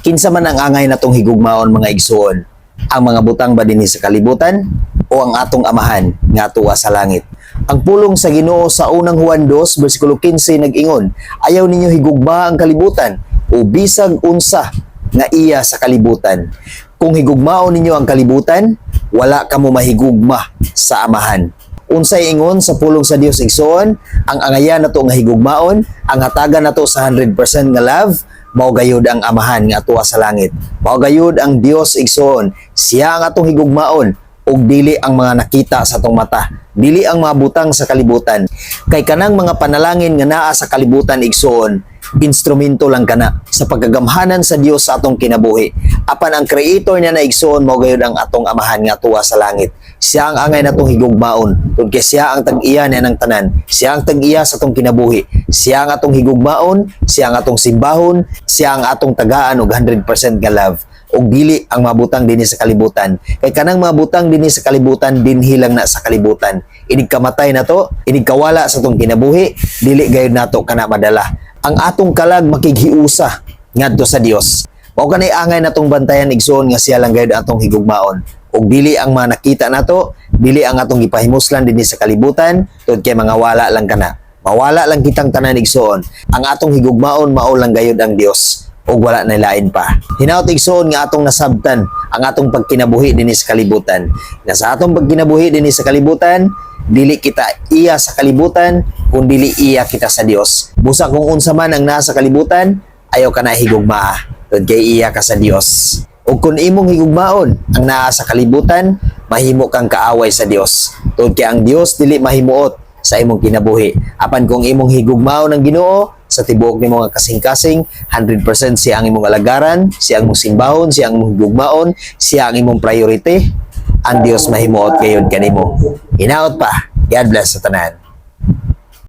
Kinsa man ang angay natong higugmaon, mga igsuon? Ang mga butang ba dinhi sa kalibutan o ang atong Amahan nga tuwa sa langit? Ang pulong sa Ginoo sa Unang Juan 2 bersikulo 15 nag-ingon, "Ayaw ninyo higugma ang kalibutan o bisag unsa nga iya sa kalibutan. Kung higugmaon ninyo ang kalibutan, wala kamo mahigugma sa Amahan." Unsay ingon sa pulong sa Dios, igsoon? Ang angayan nato nga higugmaon, ang hatagan nato sa 100% nga love, mao gayud ang Amahan nga atuwa sa langit. Mao gayud ang Dios, igsoon. Siya ang atong higugmaon ug dili ang mga nakita sa atong mata, dili ang mga butang sa kalibutan. Kay kanang mga panalangin nga naa sa kalibutan, igsoon, instrumento lang kana sa pagkagamhanan sa Dios sa atong kinabuhi. Apan ang creator niya na, igsoon, mao gayud ang atong Amahan nga tuwa sa langit. Siya ang angay natong higugmaon tungod kay siya ang tag-iya niya ng tanan. Siya ang tag-iya sa atong kinabuhi. Siya ang atong higugmaon, siya ang atong simbahon, siya ang atong tagaan og 100% nga love ug dili ang mga butang dinhi sa kalibutan. Kay kanang mga butang dinhi sa kalibutan, dinhi lang na sa kalibutan. Inig kamatay na to, inig kawala sa atong kinabuhi, dili gayud nato kana madala. Ang atong kalag makighiusa ngadto sa Dios. Mao kanay angay natong bantayan, igsoon, nga siya lang gayud atong higugmaon ug dili ang mga nakita nato, dili ang atong gipahimuslan dinhi sa kalibutan, tungod kay mga wala lang kana. Mawala lang kitang tanan, igsoon. Ang atong higugmaon mao lang gayud ang Dios ug wala na lain pa. Hinaot, igsoon, nga atong nasabtan ang atong pagkinabuhi dinhi sa kalibutan. Nga sa atong pagkinabuhi dinhi sa kalibutan, dili kita iya sa kalibutan, kun dili iya kita sa Dios. Busa kung unsa man ang nasa kalibutan, ayaw ka na higugmaa tungod kay iya ka sa Dios. Ug kung imong higugmaon ang naa sa kalibutan, mahimo kang kaaway sa Dios. Tungod kay ang Dios dili mahimuot sa imong kinabuhi. Apan kung imong higugmaon ang Ginoo sa tibuok nimo nga kasing-kasing, 100% siya ang imong alagaran, siya ang imong simbahon, siya ang imong higugmaon, siya ang imong priority, ang Dios mahimuot gayud kanimo. Hinaot pa. God bless sa tanan.